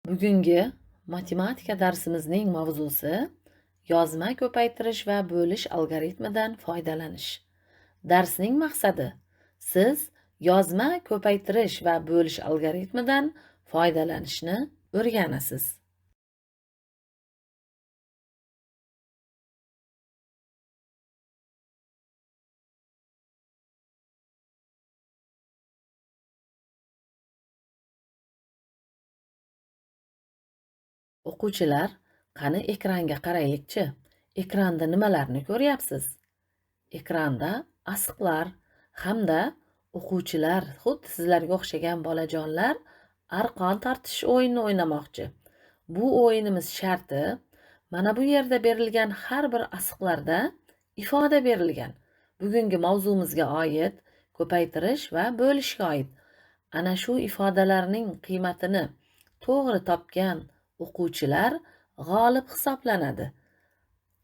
Bugungi matematika darsimizning mavzusi yozma ko'paytirish va bo'lish algoritmidan foydalanish. Darsning maqsadi siz yozma ko'paytirish va bo'lish algoritmidan foydalanishni o'rganasiz. O'quvchilar, qani ekranga qaraylikchi. Ekranda nimalarni ko'ryapsiz? Ekranda asiqlar hamda o'quvchilar, xuddi sizlarga o'xshagan bolajonlar arqon tortish o'yinini o'ynamoqchi. Bu o'yinimiz sharti mana bu yerda berilgan har bir asiqlarda ifoda berilgan. Bugungi mavzumizga oid ko'paytirish va bo'lishga oid. Ana shu ifodalarning qiymatini to'g'ri topgan o'quvchilar g'olib hisoblanadi.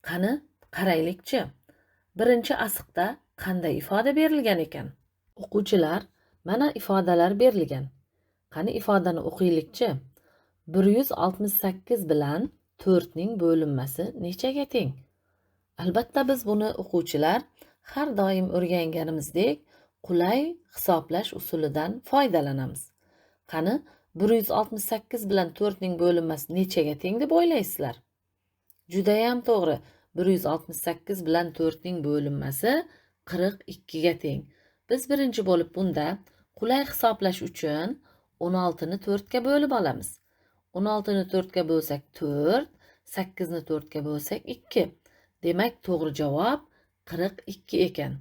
Qani qaraylikchi. Birinchi asiqda qanday ifoda berilgan ekan? O'quvchilar, mana ifodalar berilgan. Qani ifodani o'qiylikchi. 168 bilan 4 ning bo'linmasi nechaga teng? Albatta biz buni o'quvchilar har doim o'rganganimizdek qulay hisoblash usulidan foydalanamiz. Qani 168 bilan 4 ning bo'linmasi nechaga teng deb o'ylaysizlar? Judayam to'g'ri. 168 bilan 4 ning bo'linmasi 42 ga teng. Biz birinchi bo'lib bunda qulay hisoblash uchun 16 ni 4 ga bo'lib olamiz. 16 ni 4 ga bo'lsak 4, 8 ni 4 ga bo'lsak 2. Demak, to'g'ri javob 42 ekan.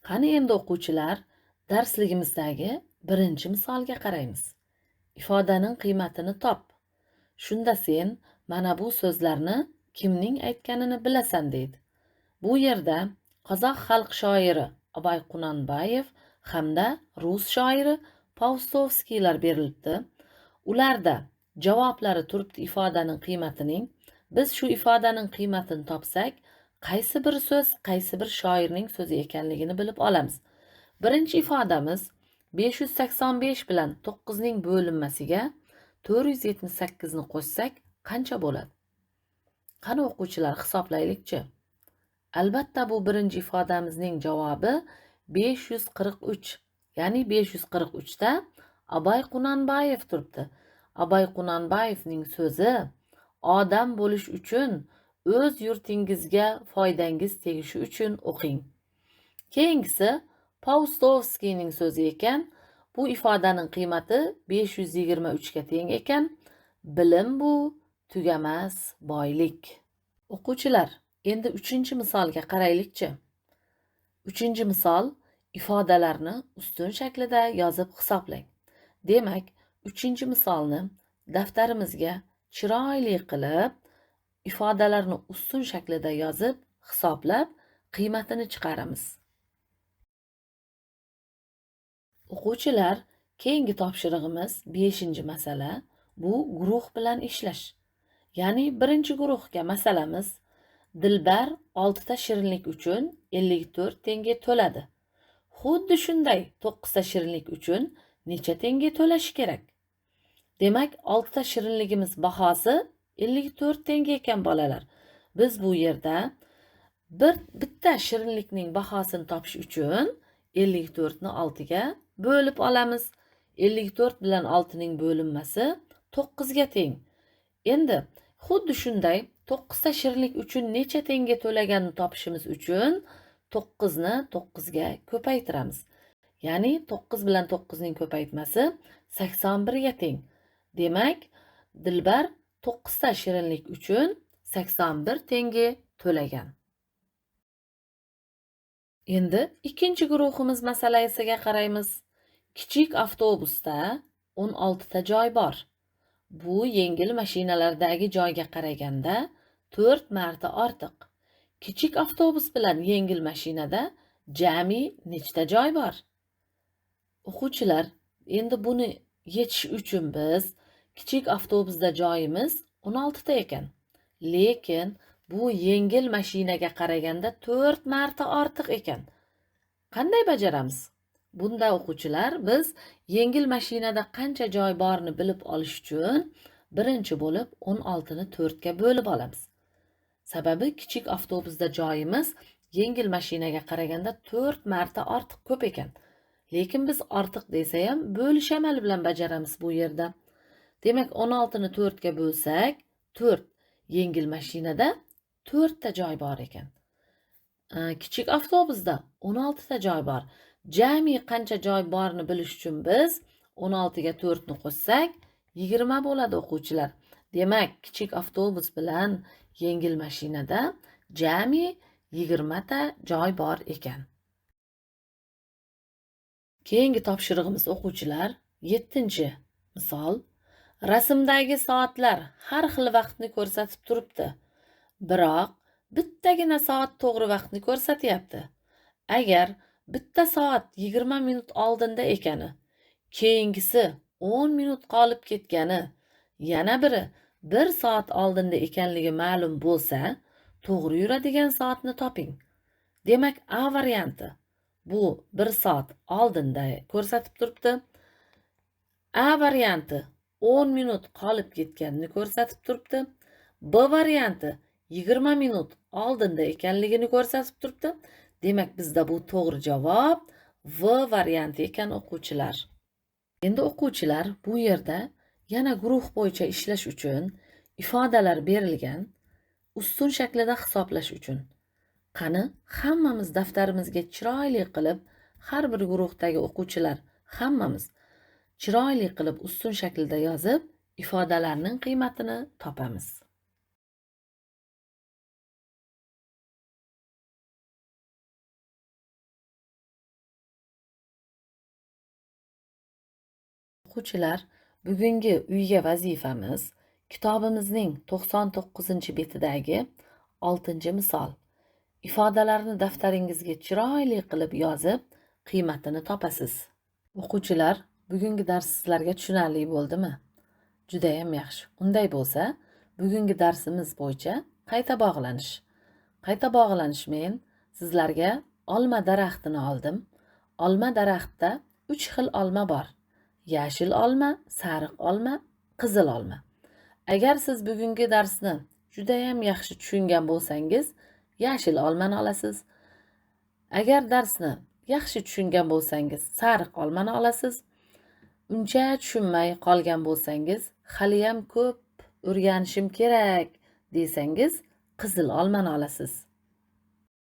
Qani endi o'quvchilar, darsligimizdagi birinchi misolga qaraymiz. Ifodaning qiymatini top. Shunda sen mana bu so'zlarni kimning aytganini bilasan deydi. Bu yerda qozoq xalq shoiri Abay Qunanbayev hamda rus shoiri Paustovskiylar berilibdi. Ularda javoblari turibdi ifodaning qiymatining. Biz shu ifodaning qiymatini topsak, qaysi bir so'z qaysi bir shoirning so'zi ekanligini bilib olamiz. Birinchi ifodamiz 585 bilan 9 ning bo'linmasiga 478 ni qo'shsak qancha bo'ladi? Qani o'quvchilar hisoblaylikchi. Albatta bu birinchi ifodamizning javobi 543. Ya'ni 543 da Abay Qunanbayev turibdi. Abay Qunanbayevning so'zi odam bo'lish uchun o'z yurtingizga foydangiz tegishi uchun o'qing. Keyingisi Paustovskiyning so'zi ekan. Bu ifodaning qiymati 523 ga teng ekan. Bilim bu tugamas boylik. O'quvchilar, endi 3-misolga qaraylikchi. 3-misol ifodalarni ustun shaklida yozib hisoblang. Demak, 3-misolni daftarimizga chiroyli qilib ifodalarni ustun shaklida yozib, hisoblab, qiymatini chiqaramiz. O'quvchilar, keyingi topshirig'imiz 5-masala, bu guruh bilan ishlash. Ya'ni birinchi guruhga masalamiz Dilbar 6 ta shirinlik uchun 54 tenge to'ladi. Xuddi shunday 9 ta shirinlik uchun necha tenge to'lashi kerak? Demak, 6 ta shirinligimiz bahosi 54 tenge ekan bolalar. Biz bu yerda bitta shirinlikning bahosini topish uchun 54 ni 6 ga bo'lib olamiz. 54 bilan 6 ning bo'linmasi 9 ga teng. Endi xuddi shunday 9 ta shirinlik uchun necha tenge to'laganini topishimiz uchun 9 ni 9 ga ko'paytiramiz. Ya'ni 9 bilan 9 ning ko'paytmasi 81 ga teng. Demak, Dilbar 9 ta shirinlik uchun 81 tenge to'lagan. Endi ikkinchi guruhimiz masalasiga qaraymiz. Kichik avtobusda 16 ta joy bor. Bu yengil mashinalardagi joyga qaraganda 4 marta ortiq. Kichik avtobus bilan yengil mashinada jami nechta joy bor? O'quvchilar, endi buni yechish uchun biz kichik avtobusda joyimiz 16 ta ekan. Lekin bu yengil mashinaga qaraganda 4 marta ortiq ekan. Qanday bajaramiz? Bunda o'quvchilar biz yengil mashinada qancha joy borini bilib olish uchun birinchi bo'lib 16 ni 4 ga bo'lib olamiz. Sababi kichik avtobusda joyimiz yengil mashinaga qaraganda 4 marta ortiq ko'p ekan. Lekin biz ortiq desa ham bo'lish amali bilan bajaramiz bu yerda. Demak, 16 ni 4 ga bo'lsak, 4 yengil mashinada 4 ta joy bor ekan. Kichik avtobusda 16 ta joy bor. Jami qancha joy borini bilish uchun biz 16 ga 4 ni qo'shsak, 20 bo'ladi o'quvchilar. Demak, kichik avtobus bilan yengil mashinada jami 20 ta joy bor ekan. Keyingi topshirig'imiz o'quvchilar, 7-misol. Rasmdagi soatlar har xil vaqtni ko'rsatib turibdi. Biroq bittagina soat to'g'ri vaqtni ko'rsatyapti. Agar bitta soat 20 minut oldinda ekani, keyingisi 10 minut qolib ketgani, yana biri 1 soat oldinda ekanligi ma'lum bo'lsa, to'g'ri yuradigan soatni toping. Demak, A varianti bu 1 soat oldinda ko'rsatib turibdi. A varianti 10 minut qolib ketganini ko'rsatib turibdi. B varianti 20 minut oldinda ekanligini ko'rsatib turibdi. Demak, bizda bu to'g'ri javob V varianti ekan o'quvchilar. Endi o'quvchilar bu yerda yana guruh bo'yicha ishlash uchun ifodalar berilgan, ustun shaklida hisoblash uchun. Qani hammamiz daftarimizga chiroyli qilib, har bir guruhdagi o'quvchilar hammamiz chiroyli qilib ustun shaklida yozib, ifodalarning qiymatini topamiz. O'quvchilar, bugungi uyga vazifamiz kitobimizning 99-betidagi 6-misol. Ifodalarni daftaringizga chiroyli qilib yozib, qiymatini topasiz. O'quvchilar, bugungi dars sizlarga tushunarli bo'ldimi? Juda ham yaxshi. Unday bo'lsa, bugungi darsimiz bo'yicha qayta bog'lanish. Qayta bog'lanish men sizlarga olma daraxtini oldim. Olma daraxtda 3 xil olma bor. Yashil olma, sariq olma, qizil olma. Agar siz bugungi darsni juda ham yaxshi tushungan bo'lsangiz, yashil olmani olasiz. Agar darsni yaxshi tushungan bo'lsangiz, sariq olmani olasiz. Uncha tushunmay qolgan bo'lsangiz, hali ham ko'p o'rganishim kerak desangiz, qizil olmani olasiz.